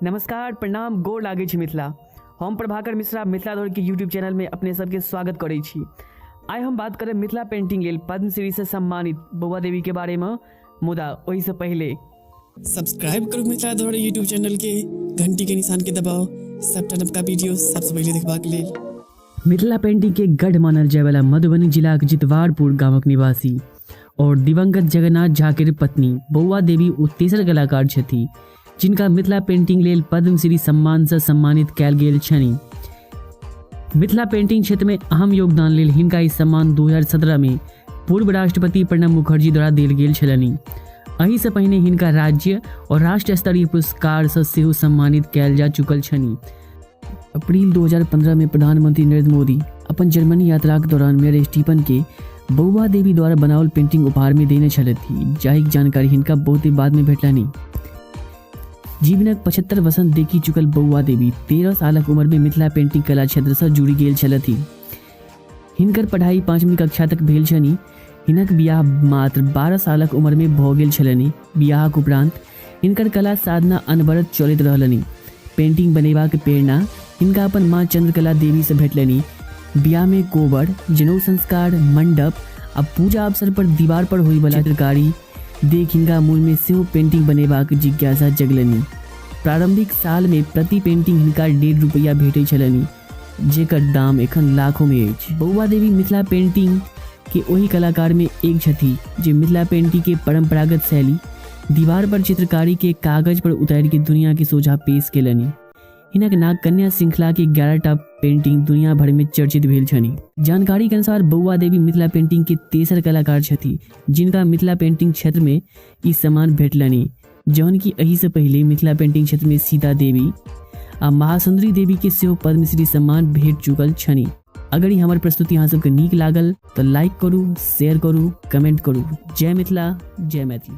नमस्कार, प्रणाम, गोर लागै छी मिथिला। हम प्रभाकर मिश्रा मिथिला धरोहर के यूट्यूब चैनल में अपने सबके स्वागत करै छी। आइ हम बात करब मिथिला पेंटिंग लेल पद्मश्री से सम्मानित बौआ देवी के बारे में, मुदा ओहिसँ पहिले सब्सक्राइब करू मिथिला धरोहर यूट्यूब चैनल के, घंटी के निशान के दबाओ सबटा नवका वीडियो सबसँ पहिले देखबाक लेल। मिथिला पेंटिंग के गढ़ मानल जायवाला मधुबनी जिलाक जितवारपुर गामक निवासी और दिवंगत जगन्नाथ झा के पत्नी बौआ देवी ओ तेसर कलाकार छथि जिनका मिथिला पेंटिंग लेल पद्मश्री सम्मान से सम्मानित कयल गेल छनि। मिथिला पेंटिंग क्षेत्र में अहम योगदान लेल हिनका ई सम्मान 2017 में पूर्व राष्ट्रपति प्रणब मुखर्जी द्वारा देल गेल छलनि। एहिसँ पहिने हिनका राज्य और राष्ट्र स्तरीय पुरस्कार से सेहो सम्मानित कयल जा चुकल छनि। अप्रैल 2015 में प्रधानमंत्री नरेंद्र मोदी अपन जर्मनी यात्राक दौरान मेयर स्टीफन के बौआ देवी द्वारा बनाओल पेंटिंग उपहार में देने छलथि, जाहिक जानकारी हिनका बहुते बाद में भेटलनि। जीवनक 75 वसंत देखि चुकल बौआ देवी 13 सालक उम्र में मिथिला पेंटिंग कला क्षेत्र से जुड़ि गेल छलथि। हिनकर पढ़ाई 5वीं कक्षा तक भेल छनि। हिनक बियाह मात्र 12 सालक उम्र में भऽ गेल छलनि। बियाहक उपरांत हिनकर कला साधना अनवरत चलैत रहलनि। पेंटिंग बनेबाक प्रेरणा हिनका अपन माँ चंद्रकला देवी से भेटलनि। बियाह में कोबर, जनेऊ संस्कार, मंडप आ पूजा अवसर पर दीवार पर होइवला चित्रकारी देख हिनका मोन में सेहो पेंटिंग बनेबाक जिज्ञासा जगलनि। प्रारंभिक साल में प्रति पेंटिंग हिनका 1.5 रुपया भेटै छलनि, जेकर दाम एखन लाखों में अछि। बौआ देवी मिथिला पेंटिंग के ओहि कलाकार में एक छथि जे मिथिला पेंटिंग के परंपरागत शैली दीवार पर चित्रकारी के कागज पर उतारि के दुनिया के सोझा पेश केलनि। हिनक नागकन्या श्रृंखला के 11 टा पेंटिंग दुनिया भर में चर्चित भेल छनि। जानकारी के अनुसार बौआ देवी मिथिला पेंटिंग के तेसर कलाकार छथि जिनका मिथिला पेंटिंग क्षेत्र में ई सम्मान भेटलनि, जहन कि एहिसँ पहिले मिथिला पेंटिंग क्षेत्र में सीता देवी आ महासुंदरी देवी के सेहो पद्मश्री सम्मान भेट चुकल छनि। अगर ई हमर प्रस्तुति अहाँ सबके नीक लागल तऽ लाइक करू, शेयर करू, कमेंट करू। जय मिथिला, जय मैथिली।